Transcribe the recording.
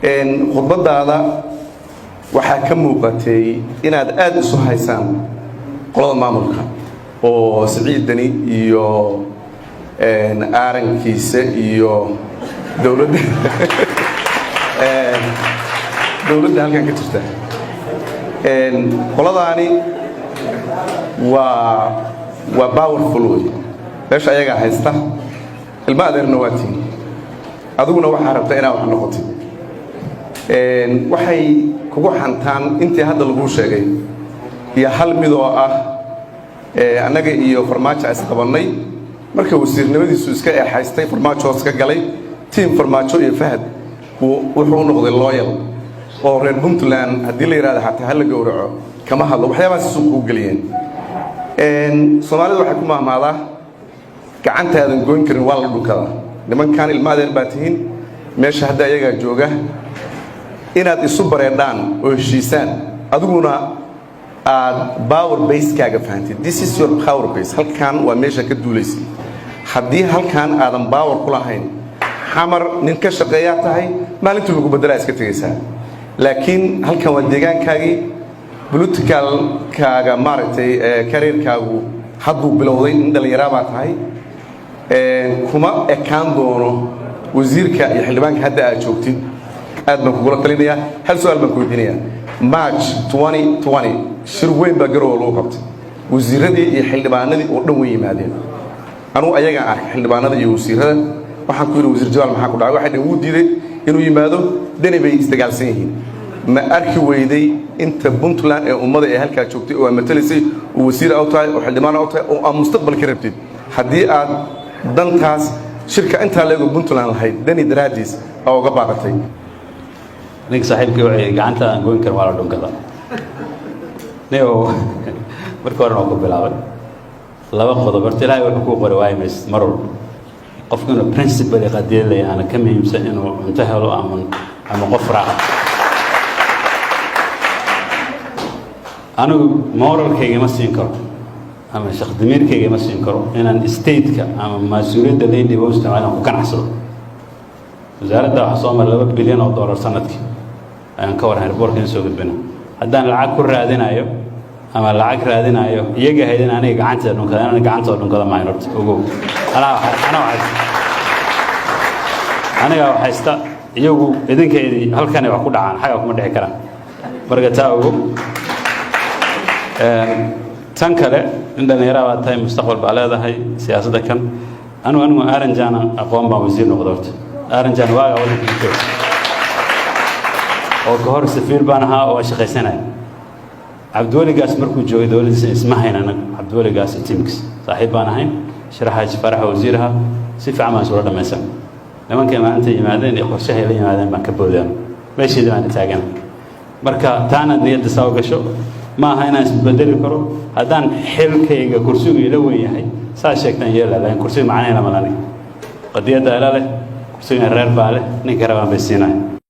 Khudbadaada waxaa ka muuqatay inaad aada isu haysaan qolada maamulka oo Siciid Deni iyo aarankiisa iyo dowladda halkan ka jirta. Qoladaani waa powerful wey, meesha ayagaa haysta. Ilmo adeerna waa tihin, adiguna waxaa rabta inaad wax noqotid. Waxay kugu xantaan intii hadda laguu sheegay iyo hal mid oo ah annaga iyo Farmaajo isqabannay. Marka wasiirnimadiisu iska eexaystay, Farmaajo hoos ka galay, team Farmaajo iyo Fahad wuxuu u noqday loyal oo reer Puntland. Haddii la yidhahdo xataa hala gowraco, kama hadlo. Waxyaabahaas suuq kuu geliyeen. Soomaalidu waxay ku mahmaadaa, "Gacantaadan goyn karin waa la dhunkadaa." Nimankan ilma adeer baa tihiin, meesha hadda ayagaa jooga. Inaad isu bareedhaan oo heshiisaan, adiguna aad power base-kaaga fahantid. This is your power base. Halkan waa meesha ka duulaysay. Haddii halkan aadan power ku lahayn, Xamar nin ka shaqeeyaa tahay, maalintii lagu beddelaa iska tegaysaa. Laakiin halkan waa deegaankaagii, politicalkaaga, maaragtay, careerkaagu hadduu bilowday. Nin dhallinyaraa baa tahay, kuma ekaan doono wasiirka iyo xildhibaanka hadda aad joogtid. Aad baan kugula talinayaa. Hal su-aal baan ku weydiinayaa. March 2020 shir weyn baa Garowe lagu qabtay. Wasiiradii iyo xildhibaanadii oo dhan way yimaadeen. Anugu ayagaan arkay xildhibaanada iyo wasiirada. Waxaan ku yidhi, "Wasiir Jawaal, maxaa ku dhacay?" Waxay dhaheen, "Wuu diiday inuu yimaado, Deni bay isdagaalsan yihiin." Ma arki weyday inta Puntland ee ummada ee halkaa joogtay oo aad matalaysay oo wasiir aw tahay oo xildhibaan aw tahay oo aad mustaqbal ka rabtid, haddii aad dantaas shirka intaa leego Puntland lahayd Deni daraaddiis aa uga baaqatay? Ninka saaxiibkii waxay gacanta aan goyn karin waa la dhunkada. Nio markii horena waa ku bilaabay laba qodob. Horta Ilaahay wuxuu kuu qoray waayo mays mar walba. Qofku inuu principle qadiyad leeyahay aana ka muhiimsan inuu cunto helo ama qof raaco. Anigu moralkayga ma siin karo ama shaqdamiirkayga ma siin karo inaan stateka ama mas-uuliyadda lay dhibo isticmaal inaan ku ganacsado. Wasaaradda waxaa soo maray $2 bilyan sanadkii ayaan ka warhan reportka in soo gudbina. Haddaan lacag ku raadinayo ama lacag raadinayo iyaga haydin, aniga gacanteeda dhunkada, aniga gacantooda dhunkada maayn. Horta ogow, anaa anaa haysta, aniga wax haysta. Iyagu idinkaydii halkanay wax ku dhacaan, xaga kuma dhici karaan. Marka taa ogow. Tan kale, in dhallinyaraa baa tahay, mustaqbal baa leedahay siyaasadda kan. Anigu Aranjana aqoon baan wasiir noqda. Horta Aranjan waaga waddanka ku jooga oo ka hor safiir baan ahaa oo shaqaysanaya. Cabdiweligaas markuu joogay dowladdiisa isma hayn anagu. Cabdiweligaas teamkiis saaxiib baan ahayn. Sharaxaaji Faraxa wasiiraha si fiican baan isula dhamaysan. Nimankay maalinta yimaadeen iyo qorshahay la yimaadeen baan ka boodaan, meesheedii baan taagan. Marka taanaad niyadda saa u gasho, ma aha inaan isbedeli karo. Haddaan xilkayga kursigu ila weyn yahay, saa sheegtaan yeela, laakiin kursiga macnahayna malani. Qadiyadda ila leh, kursigan reer baa leh, ninka rabaan bay siinaya.